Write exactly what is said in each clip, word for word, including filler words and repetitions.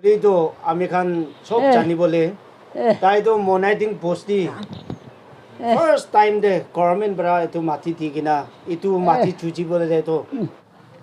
Itu ami khan sob Eh. Janibole, Eh. Tai to Monaiting bosti. Eh. First time de government para itu mati di kena, itu mati Eh. Chuji bole de to.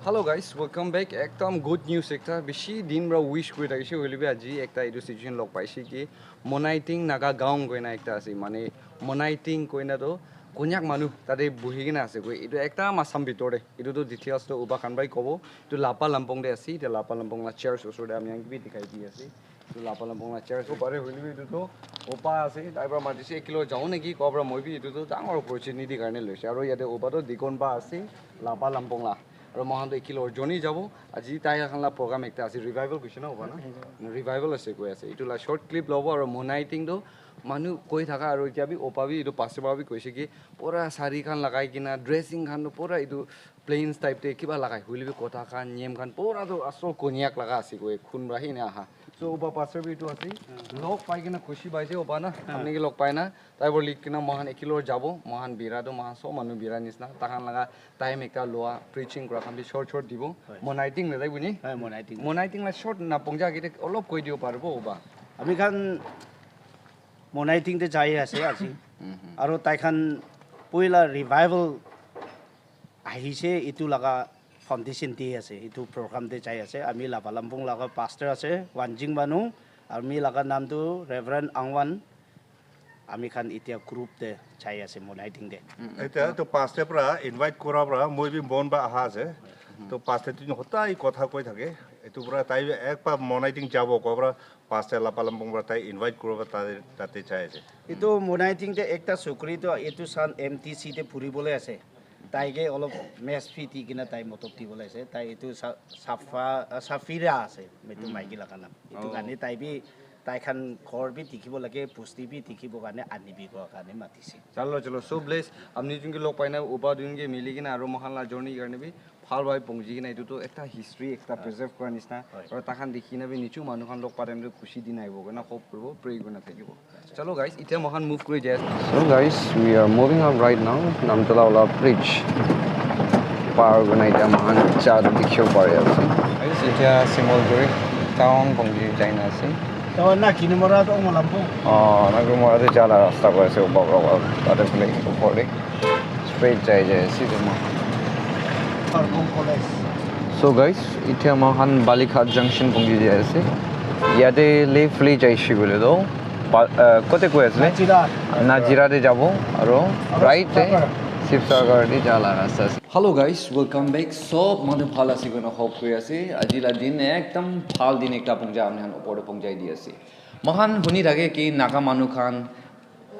Hello guys, welcome back. Ekdam good news ekta. Bishi din para wish kuri thakishe, hoile bi aji ekta etu situation log paishe ki Monaiting Naga Gaon koina ekta ase. Mane Monaiting koina to Konyak manu tate buhi kena ase koi. Etu ekta Assam bitor de. Etu to details to uba khan bai kobo. Etu Lapa Lampong de ase. Etu Lapa Lampong la church osor de ami khan ke bi dikhai di ase. Etu Lapa Lampong la church ko bare hoile bi etu to opa ase. Tai para mati se ekilo jao neki ko para moi bi etu to dangor opportunity karne loise. Aro yate opa to dikon ba ase. Lapa Lampong la. Aro mohan to ekilo joni jabo. Aji tai khan la program ekta ase. Revival kuishe na opa na? Revival ase koi ase. Etu la short clip lobo aro Monaiting to manu koi thaka aro etia bi opa bi etu pastor ba bi koise ki pura sari khan lagai kena dressing khan to pura etu plains type te kiba lagai hoile bi kotha khan niyam khan pura to asol Konyak laga ase koi khun para hi na aha. So opa pastor bi etu ase. Log pai kena khushi paise opa na. Apni ke log pai na. Tai por lik kena mohan ekilo jabo. Mohan bira to mohan sob manu bira nisna. Tahan laga time ekta loa preaching kura khan bi short short dibo. Monaiting le tai buni. Monaiting. Monaiting la short na pongja kite olop koi dibo paribo opa. Ami khan Monaiting te jai ase aji. Aro tai khan puila revival ahise, itu laga foundation di ase, itu program te jai ase. Ami Lapa Lampong laga pastor ase, Wanjing manu, ami laga nam tu Reverend Angwan. Ami khan itia group te jai ase Monaiting te. Eta to pastor pra invite kora pra moi bi mon ba aha ase. To pastor tu hotai kotha koi thake. Etu pra tai ek pa Monaiting jabo ko pra pastor Lapa Lampong pra tai invite kora pra tai tate jai ase. Itu Monaiting te ekta sukri to itu san M T C te puri bole ase. Tai ke olop mess fee di kena tai motok di bole ase. Tai itu sa- safa ah, Safira ase. Itu maiki laga nam. Itu karne tai bi tai khan ghor bi dikhibo lage, bosti bi dikhibo karne anibi ko karne matise. Chalo chalo, so bless. Apni jun ke log paina upa dun ke mili kena aro mohan la journey karne bi bhal bhai pongji kena etu to ekta history ekta preserve kora nisna. Aro takhan dikhi na bi nichu manu khan log pa time te khushi din aibo kena hope kuribo, pray kurina thakibo. Chalo guys, itia mohan move kuri jai ase. So guys, we are moving up right now. Namtola wala bridge par kurina itia mohan ja tu dikhibo pari ase. Guys, itia Simolguri town pongji jaina ase. Town na kini mora to mo lampu. Oh, na ko mora de jala rasta ko ase upa upa tate pule upor de. Straight jai jai ase de mohan. Parbon College. So guys, itia mohan Balikhat junction pongji jai ase. Yate left le jaise koile to Ba- uh, kote koi ase? Najira. Najira te jabo aro right te Sibsagar te ja la rasta ase. Hello guys, welcome back. Sob manu bhal ase koina hope kuri ase. Aji la din ekdam bhal din ekta pongja ami khan upor te pongjai di ase. Mohan huni thake ki Naga manu khan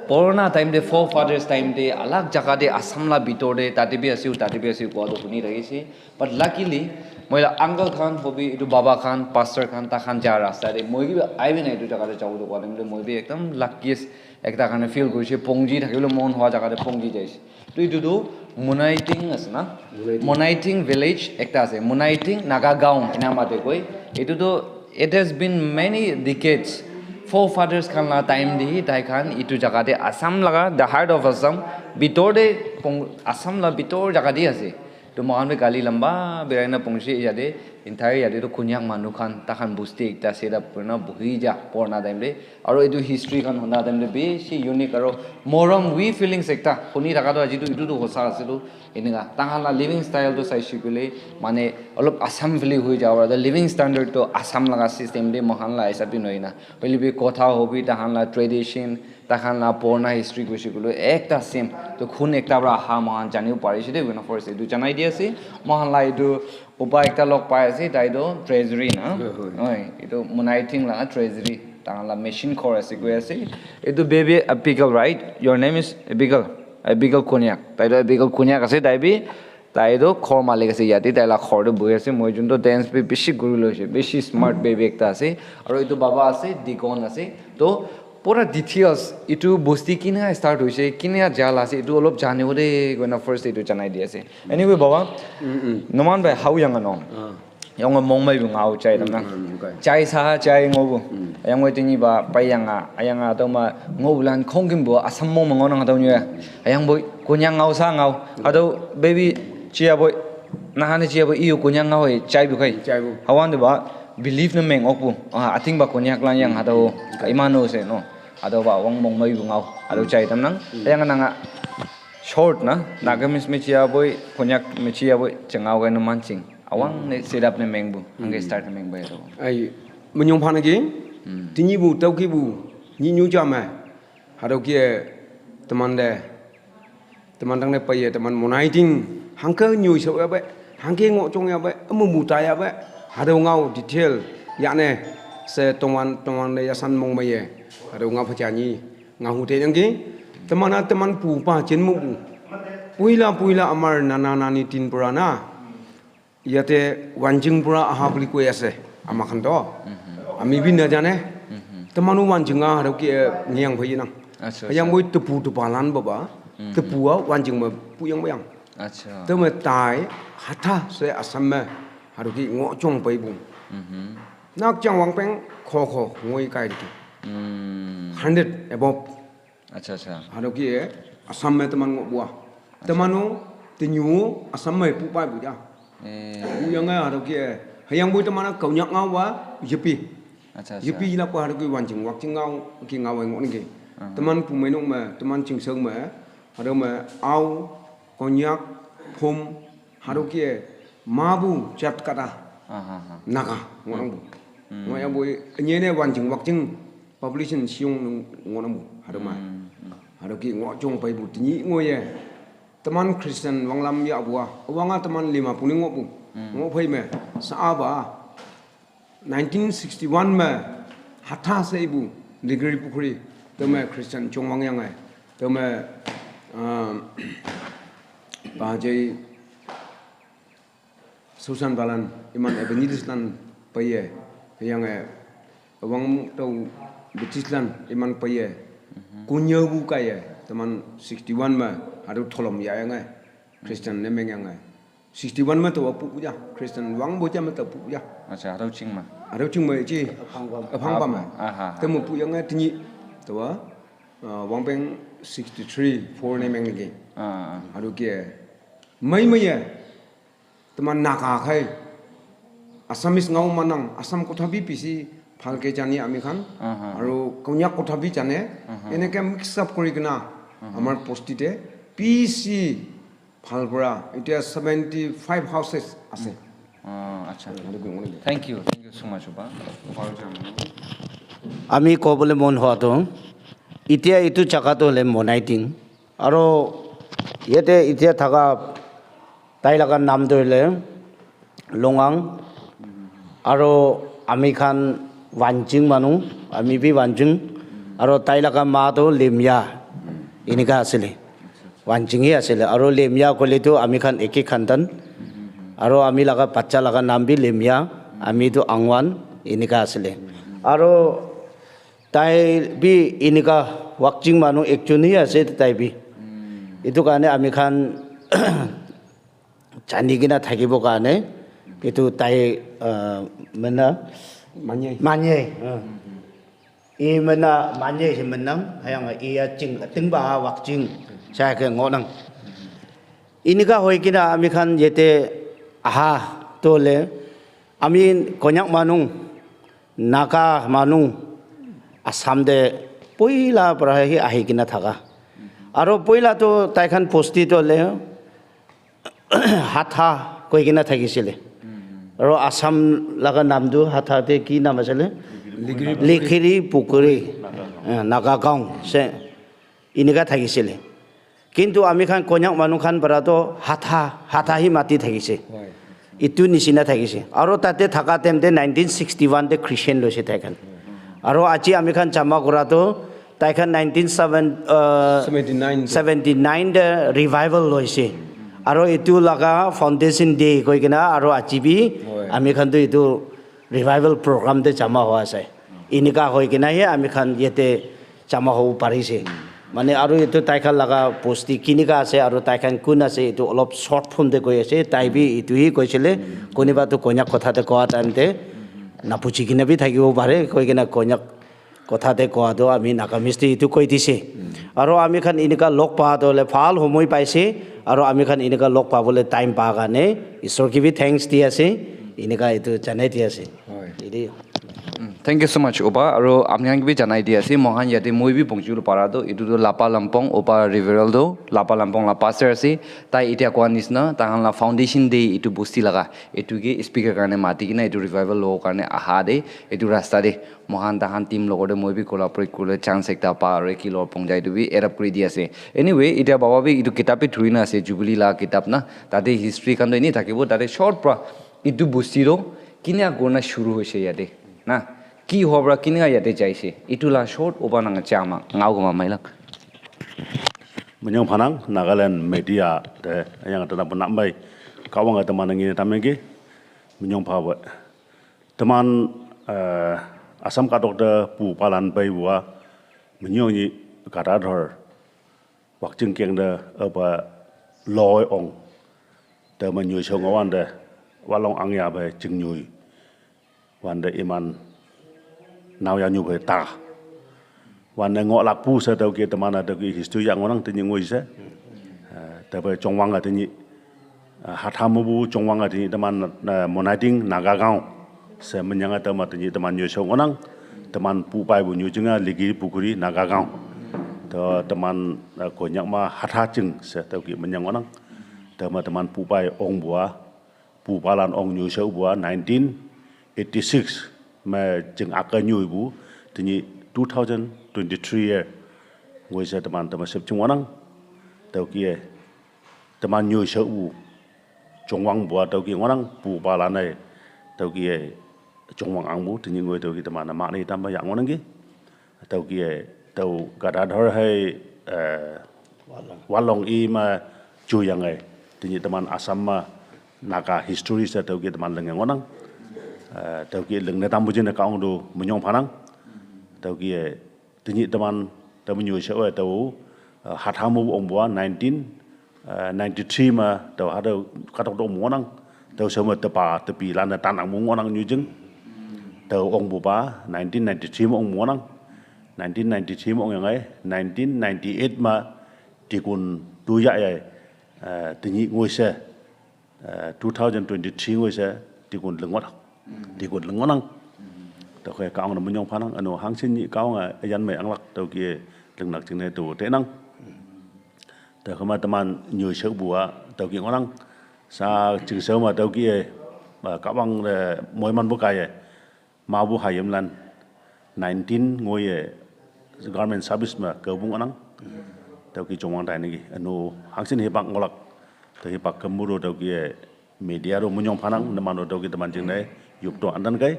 purana time te forefathers time te alag jaga te Assam la bitor te tate bi ase, tate bi ase koa to huni thakise. But luckily, moi la uncle khan hobi, etu baba khan, pastor khan, takhan ja rasta te moi bi aibi na etu jaga te jabo to koa time te moi bi ekdam luckiest ekta karne feel kurise, pongji thakibole mon hua jaga te pongji jaise. To etu tu Monaiting ase na? Monaiting. Monaiting village ekta ase. Monaiting Naga Gaon ena mate koi. Etu tu it has been many decades. Forefathers khan la time te hi tai khan etu jaga te Assam laga, the heart of Assam, bitor te pong- Assam la bitor jaga te ase. To mohan bi gali lamba birai na pongsi yate, entire yate to Konyak manu khan, takhan bosti ekta set up kurina buhi ja purana time te. Aro etu history khan huna time te bishi unique aro morom wi feelings ekta huni thaka to aji to etu to hosa ase to enika. Takhan la living style to saise koile mane olop Assam valley hui jabo, the living standard to Assam laga system te mohan la hisab bi nohoi na. Hoile bi kotha hobi takhan la tradition, takhan la purana history koise koile ekta same. To khun ekta para aha mohan janibo parise de, when of course etu janai di ase. Mohan la etu upa ekta log pai ase, tai to treasury na. Hoi, hoi. Hoi, etu Monaiting la treasury. Takhan la machine ghor ase koi ase. Etu baby a pickle, right? Your name is Abigail. Abigail Konyak. Tai to Abigail Konyak ase, tai bi tai to ghor malik ase yate, tai la ghor te buhi ase. Moi jun to dance bi bishi guri loise, bishi smart baby ekta ase. Aro etu baba ase, deacon ase. To pura details, etu bosti kina start hoise, kina jal ase, etu olop janibo de koina first etu janai di ase. Anyway, baba, numan bai hau yang ano. Yang mong mai bu ngau chai dam na. Chai sa chai ngo bu. Yang wai tini ba pai yang a, yang a to ma ngo bu lan khong kim bu Assam mong ma ngo na to nya. Yang bu kunyang ngau sa ngau. Ado baby chia boy. Na hane chia boy iyo kunyang ngau e chai bu kai. Chai bu. Hawan de ba. believe na meng okpu. Ah, ating ba Konyak lang yang hatüo, imano she no. Hatüo ba wang mong mei bu ngao. Hatüo jai tamnang. Yang nanga short na, Nagamese me chia boi, Konyak me chia boi, jengao gai na manching. Awang ne set up ne mengpu, hangke start ne mengpu ya to. Ai, menyong phana ke, Hmm. Tenyihpu, tüokihpu, nyih nyu jam eh. Hatüo ke, teman te, teman tang ne peiye, teman monaiting, hangke nyoi shao ya pe, hangke ngoh jong ya pe, amu mu ta ya pe, hatüo ngao detail, ya ne, she tongwan, tongwan ne yasan mong meiye, hatüo ngao phaja nyi, ngao hu te yang ke, teman a teman pu pa jin mu pu. Puila, puila amar nana nani tin pura na. Yate wanjing pura aha peli koi ase, ama khan to. Ami bi na jane. Teman-o wanjing a, hatüo ke, eh, ngiang phei nang. Acha, acha. Yang boi tepu tepa lan baba. Tepu a wanjing me pu yang bayang. Acha. Teme tai, hatha she Assam me, hatüo ke ngoh jong pei bu. Nak jang wangpeng, kho kho, ngoi kai diki. Hundred above. Acha, acha. Hatüo ke, eh, Assam me teman ngoh bua. Teman-o, tenyu, Assam me pu pai bu ja. Eh. Pu yang eh, hatüo ke, eh, hüyang boi teman a Konyak ngao wa, yepi. Acha, acha. Yepi la ko hatüo ke wanjing, wakjing ngao, ke ngao eh ngoh nike. Teman pu meinok me, teman chingseong me, hatüo me, Ao, Konyak, Phom, hatüo ke, eh, mabu, jat kata, Naga, ngoh nang bu. Ngoh ya boi, nye ne wanjing, wakjing, population shiong nung ngoh nang bu, hatüo ma. Hatüo ke ngoh jong pei bu tenyih ngoh ye. Teman Christian wanglam ya bua. Wang a teman lima puni ngoh bu. Ngoh phei me. Sa a ba. Nineteen sixty-one me. Hatha she ibu. Degree Pukhuri. Teme Christian chong wang yang ai. Teme, um, ba jai Susan balan, iman evangelist lan peiye, yang eh, wang tao Baptist lan, iman peiye, kunyau bu kaiye, teman sixty-one me, hatüo tholom ya yang eh, Christian ne meng yang eh. Sixty-one me tao pu ya, Christian wang bo ja me tao pu ya. Acha, hatüo ching ma. Hatüo ching me ji, aphang pam. Aphang pam. Aha. Teme pu yang eh, tenyih, tao, ah, wangpeng sixty-three, four ne meng nike. Ah, ah. Hatüo ke, mei mei ye, Teman Naga khai. Assamese ngao manang, Assam kotha bi bisi bhalke jane ami khan. Aha. Aru Konyak kotha bi jane. Aha. Eneke mix up kori kena, aha, amar bosti te bisi bhal para. Etiya seventy five houses ase. Ah, acha. Thank you. Thank you so much, Opa. Ami kobole mon howa to, etiya etu jaga to hole Monaiting. Aru yate etiya thaka tai laga naam tu hoile Longang. Aru ami khan Wanching manu, ami bi Wanching. Aru tai laga ma tu Lemya. Enika asile. Wanching hi asile. Aru Lemya koile tu ami khan eke khandan. Aru ami laga bacha laga naam bi Lemya. Ami tu Angwan. Enika asile. Aru tai bi enika Wakching manu ekjon hi ase tai bi. Etu karne ami khan jani kena thakibo karne etu tai, ah, mana manye. Manye, ah. I mana manye si manang, hayang i ya ching, tingba Wakching, sa ke ngonang. Enika hoi kena ami khan yate aha to le, ami Konyak manu, Naga manu Assam te poila para hi ahi kena thaka. Aru poila tu tai khan bosti tu le Hatha koi kena thakisile. Aru Assam laga naam tu Hatha te ki naam asile? Likhiri Pukuri. Likhiri Pukuri. Eh, Naga Gaon se enika thakisile. Kintu ami khan Konyak manu khan para to Hatha, Hatha hi mati thakise. Etu nisina thakise. Aru tate thaka time te nineteen sixty-one te Christian loise tai khan. Aru aji ami khan jama kora to tai khan nineteen seven, uh, seventy-nine te. Seventy-nine te revival loise. Aru etu laga foundation day koi kena aru aji bi ami khan to etu revival program te jama hoa ase. Enika hoi kena hi ami khan yate jama hobo parise. Mane aru etu tai khan laga bosti kinika ase aru tai khan kun ase etu olop short form te koi ase. Tai bi etu hi koisile, kuniba tu Konyak kotha te koa time te nabuji kena bi thakibo pare, koi kena Konyak kotha te koa tu ami Nagamese te etu koi dise. Aru ami khan enika log pa tu le bhal homoi paise, aru ami khan enika log pabole time pa karne Isor ke bi thanks di ase. Eneka etu janai di ase. Hoi. Ede. Thank you so much, Opa. Aru apni khan ke bi janai di ase. Mohan yate moi bi pongchul para tu. Itu tu Lapa Lampong, Opa Reverend tu. Lapa Lampong la pastor ase. Tai itia koa nisna, tai khan la foundation day itu bosti laga. Itu ke speaker karne mati kena itu revival lo karne aha de. Itu rasta de. Mohan tahan team logor de moi bi collaborate kurle chance ekta pa aru ki lo pong jai itu bi erap kuri di ase. Anyway, itia baba bi itu kitab bi thuri na ase. Jubilee la kitab na. Tate history khan to ini thakibo. Tate short pra itu bosti to kinia kurna shuru hoise yate. Na. Ki hobra kinia yate jaise. Itu la short oba nang chama. Ngau gama mailak. Minyong Phanang, Nagaland Media, te yang tena pun nambai, kawang ate manangi tamegi, minyong phawe. Teman eh, Assam kadok te pu palan pai bua, minyong ni kata dhor, wakching kiang de apa loi ong, te manyu shong wan de, walong angya bai ching nyui. Wan de iman nau ya nyu bai ta. Wan de ngok lak pu se tau ki teman tau ki history yang orang te nyingui se. Eh, te bai chongwang te nyi. Eh, hatham bu chongwang te nyi teman eh, monating Naga gaon. Se menyang te ma te nyi teman nyu shong onang. Teman pu pai bu nyu jinga ligi pukuri Naga gaon. Te teman eh, konyak ma hatha ching se tau ki menyang onang. Te ma teman pu pai ong bua. Pu palan ong nyu shau bua nineteen eighty-six ma jing aka nyu bu tini two thousand twenty-three year ngoi sa teman teman sep chung onang tau ki eh teman nyu shau bu chongwang bua tau ki onang pu palan ai tau ki eh chongwang ang bu tini ngoi tau ki teman ma ni tamba yang onang ki tau ki eh tau Gadadhar hai eh walong i ma chu yang ai tini teman Assam ma Naga history sa tau ki teman leng yang onang eh tau ki leng ne tam bu jin ka ong du menyong phanang tau ki eh tini teman tau nyu shau eh tau eh hatha mu ong bua nineteen eh, ninety-three ma tau hada katok dok monang tau sama tepa tepi lana tanang monang nyujeng tau ong bupa nineteen ninety-three ma ong monang nineteen ninety-three ma ong yang ai nineteen ninety-eight ma tikun tu ya ya eh, tingi ngoi se eh, two thousand twenty-three ngoi se tikun lengot tikun lengonang tau khe kaong na munyong phanang ano hangsin ni kaong a yan mai anglak tau ki lengnak jingne tu tenang Te khama teman nyu shek bua tau ki ngorang sa ching seu ma tau ki eh kabang de moi man bu kai eh ma bu hayem lan nineteen ngoi eh government service ma ke bung anang tau ki chongwang dai nigi anu hangsin hipak ngolak tau hipak kemuru tau ki eh media ro munyong phanang neman ro tau ki teman jingne yup to andan kai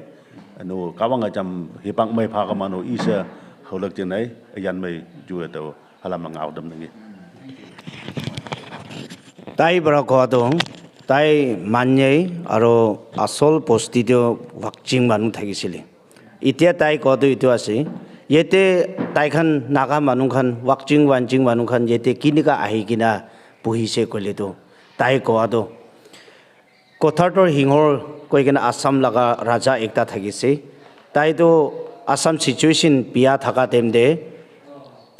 anu kabang ajam hipak mai pha kamano isa haulak jingne yan mai ju tau halam ngau dam nigi Tai para kowa tu tai manye aro asol bosti tu wakching manu thakisile. Itia tai kowa tu itu ase. Yate tai khan naga manu khan wakching wanching manu khan yate kinika ahi kena buhise koile tu tai kowa tu Kothartor Hinghor koi kena Assam laga raja ekta thakise. Tai tu Assam situation bia thaka time te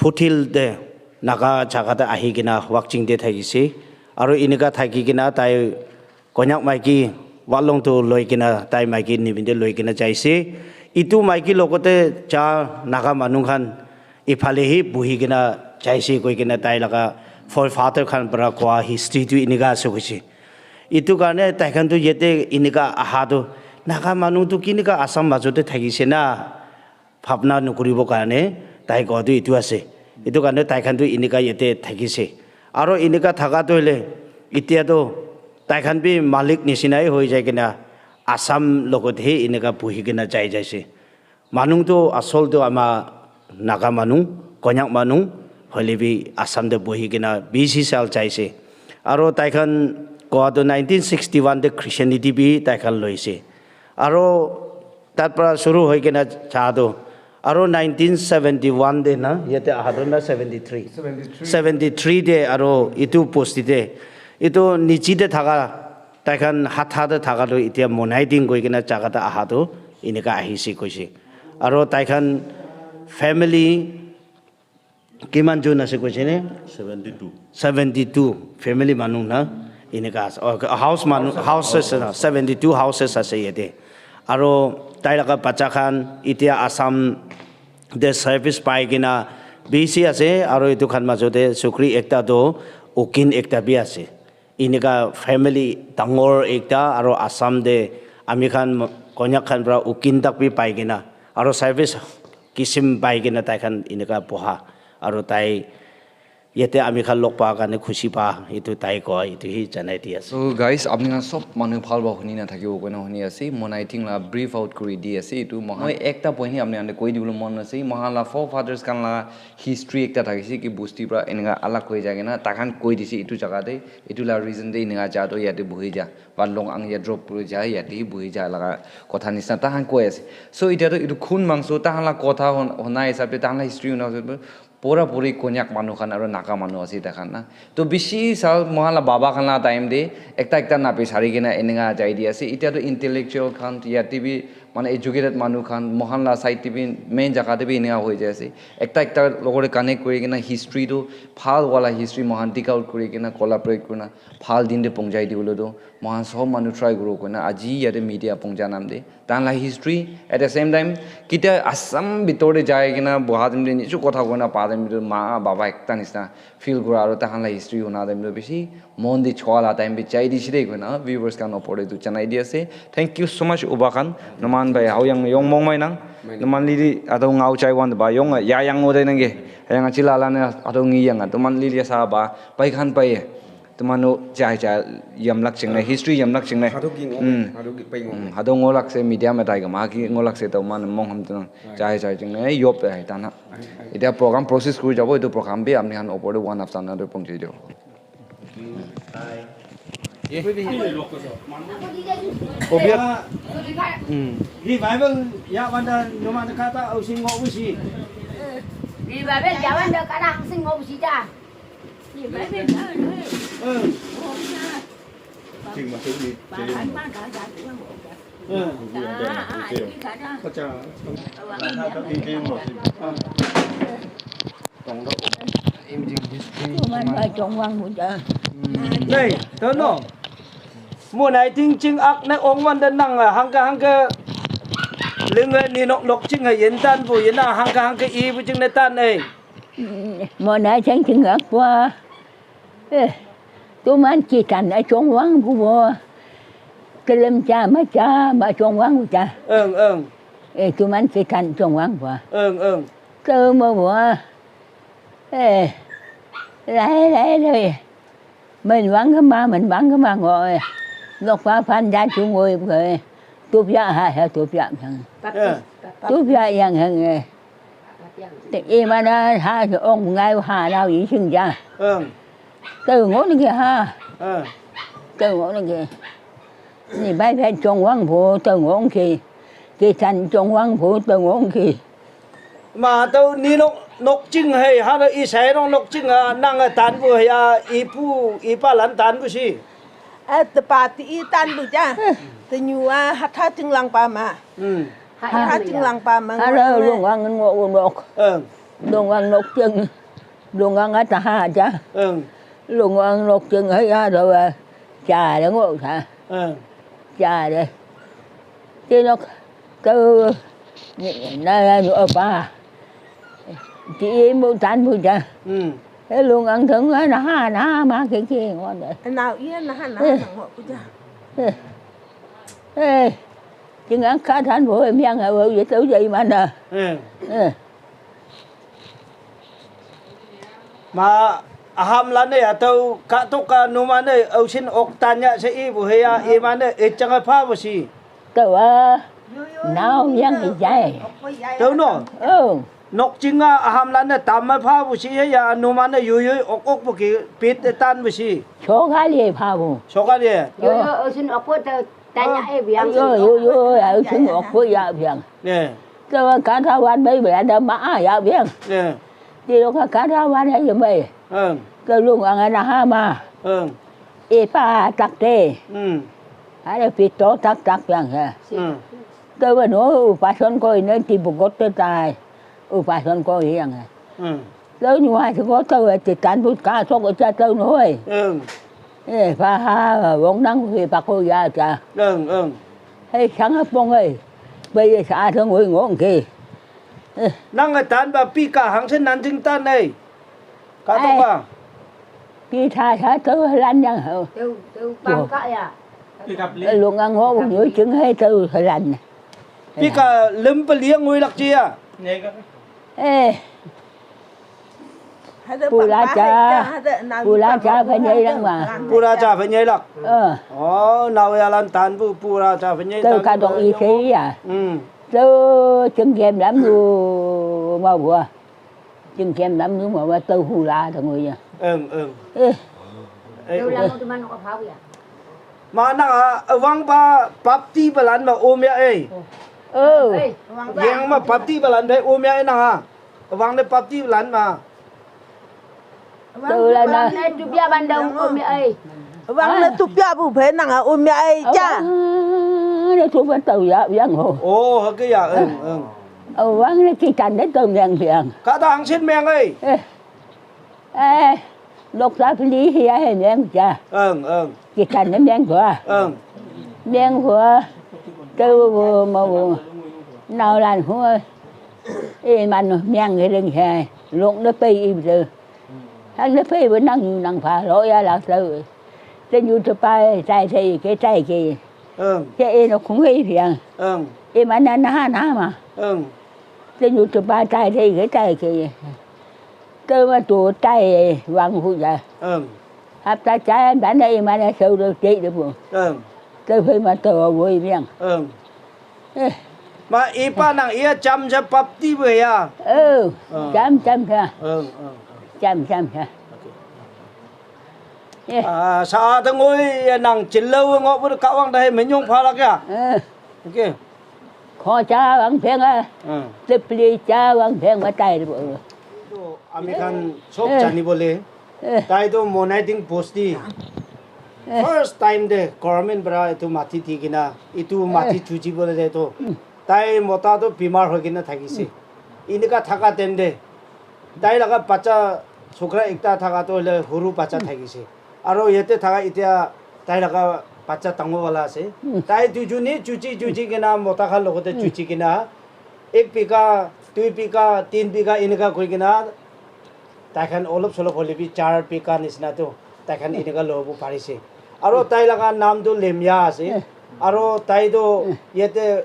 Phuthil te naga jaga te ahi kena wakching te thakise. Aru enika thaki kena tai konyak maiki walong tu loi kena tai maiki nibin te loi kena jaise. Itu maiki logote ja naga manu khan ephale hi buhi kena jaise koi kena tai laga forefather khan para kowa history tu enika ase koise. Itu karne tai khan tu yate enika aha tu naga manu tu kinika Assam majote thakise na bhabna nokuribo karne tai kowa tu itu ase. Itu karne tai khan tu enika yate thakise. Aro enika thaka tu hoile itia tu tai khan bi malik nisina hi hoi jai kena Assam logot hi enika buhi kena jai jaise. Manu tu asol tu ama naga manu, konyak manu hoile bi Assam te buhi kena bishi sal jaise. Aro tai khan kowa tu nineteen sixty-one te Christianity bi tai khan loise. Aro tat para shuru hoi kena cha tu aro nineteen seventy-one te na yate aha tu na seventy-three seventy-three te aro itu bosti te itu nichi te thaka tai khan hatha te thaka tu itia monai ding koi kena jaga te aha tu enika ahise koise. Aro tai khan family kiman jon ase koise ne? seventy-two Seventy-two family manu na. Eneka ase. Oh, house manu, houses na, seventy two houses ase yate. Aro tai laga bacha khan itia Assam te service pai kena bishi ase, aro etu khan majo te sukri ekta toh ukin ekta bi ase. Eneka family dangor ekta, aro Assam te ami khan Konyak khan pra ukin tak bi pai kena, aro service kisim pai kena tai khan eneka boha, aro tai yate ami khan log pa karne khushi pa, etu tai koa, etu hi janai di ase. So guys, apni khan sob manu bhal pa huni na thakibo koina huni ase. Moi nai ting la brief out kuri di ase. Etu moi khan, moi ekta point hi apni khan te koi dibole mon ase. Moi khan la forefathers khan la history ekta thakise ki bosti pra eneka alag hoi jai kena tai khan koi dise etu jaga te, etu la reason te eneka ja toh yate buhi ja, ba long ang ya drop kuri ja, yate hi buhi ja laga kotha nisna tai khan koi ase. So etia toh etu khun mangso tai khan la kotha hon-, hona hisab te, tai khan la history hona hisab te, pura puri Konyak manu khan aro Naga manu ase tai khan na. To bishi sal moi khan la baba khan la time te ekta ekta napi sari kena eneka jai di ase. Etia toh intellectual khan yate bi, mane educated manu khan, moi khan la side te bi, main jaga te bi eneka hoi jai ase. Ekta ekta logor te connect kuri kena history toh, bhal wala history moi khan dig out kuri kena collaborate kurina bhal din te pohonchai dibole toh moi khan sob manu try kuro koina aji yate media pohoncha nam te tai khan la history, at the same time, ketia Assam bitor te jai kena boha time te nijor kotha koina pa time te ma baba ekta nisna feel kura, aro tai khan la history huna time te bishi mon di choa la time bi jai dise de koina viewers khan opor te etu janai di ase. Thank you so much, Uba khan. Numan bai hao yang yong mong mai nang. Numan lili atau ngau chai wan ba yong ya yang o de nang ge. Yang achi la la ne atau ngi yang. Numan lili sa ba pai khan pai. Tuman no chai chai yam lak ching na, history yam lak ching na. Hado ki ngo, Hmm. Hado ki pai ngo. Hmm, hado ngo lak se media me tai ga ma ki ngo lak se to man mong ham tu na. Chai chai ching na yop ai ta na. Ai, ai. Etia program process kuri jabo, etu program bi apni khan opor te one after another pohonchai dibo. Obia. Hmm. Revival ya wanda noma na kata au sing ngo usi. Revival ya wanda kata au sing ngo usi ta. Revival ya. Hmm. Sing masuk di. Hmm. Pecah. Tuman ba chong wang bu ja. Nei, to no. Mo nai ting ching ak na ong wan da nang a hang ka hang ka ling a ni nok nok ching a yen tan bu yen a hang ka hang ka i bu ching na tan ei. Mo nai ting ching ak bua. Eh, tuman chi tan a chong wang bu bo. Kelem cha ma cha ma chong wang bu cha. Eng, eng. Eh, tuman chi tan chong wang bua. Eng, eng. Kơ mo bua. Eh, lai lai lai. Mình vắng cái mà, mình vắng cái mà ngồi. Lộc phá phan gia chủ ngồi bơi. Tụp dạ hả, hả tụp dạ hả. Baptist, Baptist. Tụp dạ yang hả nghe. Te i mana ha ong ngai ha nau i sing ja. Eng. Teu ngon ki ha. Eng. Teu ngon ki. Ni bai pen chong wang bu teu ngon ki. Ki chan chong wang bu teu ngon ki. Ma teu ni nok, nok ching hei ha no i sai nok nok ching a nang a tan bu hei a i pu i pa lan tan bu si. A te pa ti i tan bu ja. Te nyu a ha tha ching lang pa ma. Hmm. Ha tha ching lang pa ma. Ha lo lung wang ngo u nok. Eng. Lung wang nok ching. Lung wang a ta ha ja. Eng. Lung wang nok ching hei a lo a. Cha le ngo cha. Eng. Cha le. Ti nok teu na ya nu pa. Ti mu tan bu ja. Hmm. He lung wang thang na ha na ma ke ke ngo de. Nau i na ha na na ngo bu ja. Eh. Eh. Ting ang ka tan bu miang a wo ye teu ye ma na. Eng. Eh. Ma aham lan ne atau ka to ka nu ma ne au sin ok tan ya se i bu he ya i ma ne e chang a pha bu si. Teu a. Nau yang i jai. Teu no. Oh. Nok ching a aham lan ne tam ma pha bu si he ya nu ma ne yu yu ok ok bu ki pit e tan bu si. Cho ga le pha bu. Cho ga le. Yo yo au sin ok bu teu tan ya e biang. Yo yo yo au sin ok bu ya biang. Ne. Teu ka tha wan bai bai da ma a ya biang. Ne. Ti lo ka ka da wa ne ye mai. Eng. Ke lung ang na ha ma. Eng. E pa tak te. Hmm. A le pi to tak tak yang ha. Hmm. Ke wa no u pa son ko ne ti bu got te tai. U pa son ko yang ha. Hmm. Lo ni wa ko to ti tan bu ka so ko cha to no hoi. Eng. Eh, pa ha, wong nang hui pa ko ya ja. Eng, eng. Hei, sang ha pong hei. Bai ye sa thong hui ngong ke. Eh. Nang a tan ba pi ka hang sen nan jing tan hei. Ka to ka. Pi tha sa to lan yang ho. Teu, teu pang ka ya. Pi ka pli. Lung ang ho, nyu jing hei to lan. Pi ka lem pa liang hui lak ji ya. Eh. Pu la cha, pu la cha phải nhảy lăng mà. Pu la cha phải nhảy lăng. Ờ. Ồ, nau ya lan tan pu, pu la cha phải nhảy. Tôi cả đồng ý thế à. Ừ. Tôi chứng nghiệm lắm dù mà vừa. Chứng nghiệm lắm dù mà vừa tôi hù la cho người à. Eng, eng. Ê. Ê. Tôi làm một cái món nó có pháo vậy. Ma nang a, awang pa bapti balan ma um ya ei. Ơ. Yang ma bapti balan pe um ya ei nang a. Awang le bapti balan ma. Tơ la na. Awang le tupia ban dong um ya ei. Awang le tupia bu pe nang a um ya ei cha. Awang le tupia tơ ya yang ho. Ồ, ha ke ya, eng, eng. Awang le ki tan le tơ yang yang. Ka ta hang sin meng ei. Eh. Eh, lok ta pli hia he meng cha. Eng, eng. Ki tan ne meng hua. Eng. Meng hua. Tơ wo ma wo. Nau lan hua. E man meng he leng he. Lok ne pei i tơ. Hang ne pei wo nang yu nang pha lo ya la tơ. Tơ yu tơ pai tai te ke tai ke. Eng. Ke e no khung hei phiang. Eng. E man na na na ma. Eng. Tơ yu tơ pai tai te ke tai ke. Tơ ma tu tai wang hu ya. Eng. Hap ta cha ban da i ma na sau do te de bu. Eng. Tơ phei ma tơ wo i miang. Eng. Eh. Ma i pa nang ia cham cha bapti bu ya. Ơ. Eng. Cham cham cha. Eng, eng, eng. Cham cham cha. Okay. Eh. À, sa a ta ngui nang chin lo ngo bu ka wang da he me nyong pha lak ya. Ơ. Okay. Kho cha wang pheng a. Eng. Tep li cha wang pheng ma tai bu. Ami khan sob jani bole. Eh. Tai to Monaiting bosti. Eh. First time de government para itu mati thi kina, itu mati chuji bole de to. Tai mota to bimar hoi kina thakise. Inika thaka time de. Tai laga bacha chokra ekta thaka to le huru bacha thakise. Aro yate thaka itia tai laga bacha dangor wala ase. Tai duijun hi chuji chuji kina mota khan logote chuji kina. Ek bigha, dui bigha, tin bigha enika koi kina tai khan olop solop hoile bi char bigha nisina tu tai khan enika lobo parise. Aro tai laga naam tu Lemya ase. Aro tai tu yate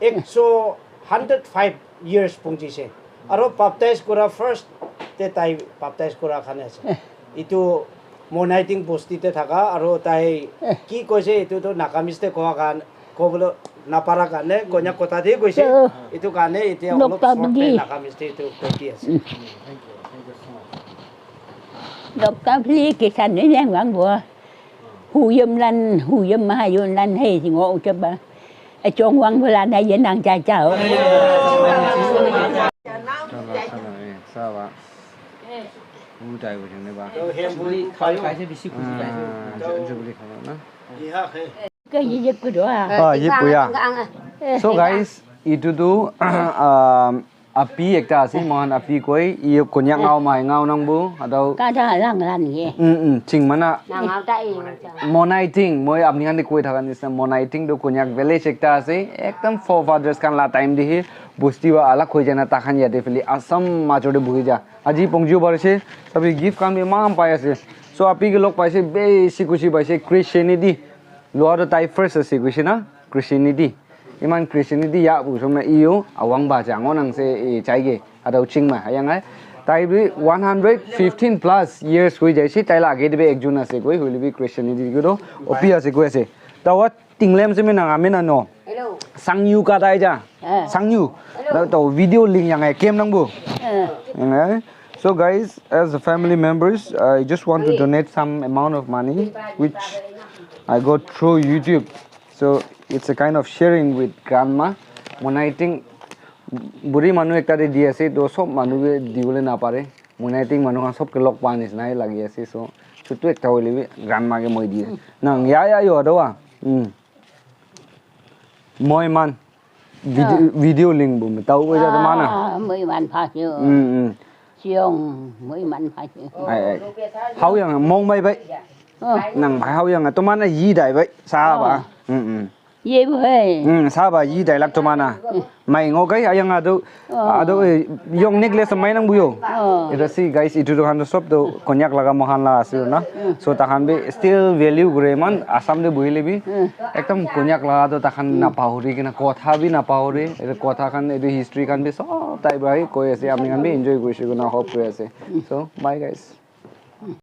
ekso, hundred five years pungjise. Aro baptize kura first te tai baptize kura khan ase. Itu Monaiting bosti te thaka aro tai ki koise itu tu Nagamese te kowa khan kobole napara karne Konyak kotha te koise. Itu karne itya olop short te Nagamese te itu koi di ase. Doctor Philip ke san ne yang wang bo. Hu yem lan, hu yem ma yun lan hei si ngo u chaba. A chong wang bo lan hei yen nang cha cha. Sawa. U dai wo jang ne ba. Ah, Jubilee kha na. Ke yi yep ke do a. Ah, yep ya. So guys, itu tu um, api ekta ase, mohan api koi, iyo Konyak ngao mai ngao nang bu, atau ka da lang lan ye. Mm, mm, ching mana. Nang ngao ta e. Monaiting, moi apni khan de koi thaka nisina, Monaiting tu Konyak village ekta ase, ekdam forefathers khan la time de hi, bosti wa alag hoi jana ta khan yate phili Assam major de buhi ja. Aji pongju bar se, sabi gift khan bi eman pai ase. So api ke log paise, besi khushi paise, Christianity. Lua tu tai first ase koise na, Christianity. Iman Christianity ya bu som na iyo awang ba jang onang se e chaige. Adau ching ma ayang ai. Tai bi one hundred fifteen plus years hui jaise, tai la age de bi ekjon ase koi, hoile bi Christianity ko to opi ase koi ase. Tawa tinglem se me nang ame na no. Hello. Sangyu ka tai ja. Eh. Sangyu. Hello. Na to video link yang ai kem nang bu. Eh. Yang ai. So guys, as a family members, I just want to donate some amount of money which I got through YouTube. So it's a kind of sharing with grandma. Monaiting buri manu ekta de di ase, to sob manu ke dibole na pare. Monaiting manu khan sob ke log pa nisina hi lagi ase. So chutu ekta hoile bi grandma ke moi di ase. Nang ya ya yo do wa. Hmm. Moi man. Video, video link bu me tau ko ja to mana. Ah, moi man pha sio. Hmm, hmm. Siong, moi man pha sio. Ai, ai. Hau yang mong mai bai. Nang bai hau yang a tumana yi dai bai sa ba. Mm, mm. Ye bu hai. Mm, sa ba yi dai lak tumana. Mai ngo kai ayang ado ado eh, yong necklace mai nang buyo. Ito si guys itu tuh han sob tuh Konyak laga mohan la asil na. So tahan bi still value gure man Assam de buhile bi. Ekdom Konyak laga tuh tahan na pahuri kena kotha bi na pahuri. Ito kotha kan ito history kan bi sob tai bai koi ase ami kan bi enjoy guri shikuna hope guri ase. So bye guys.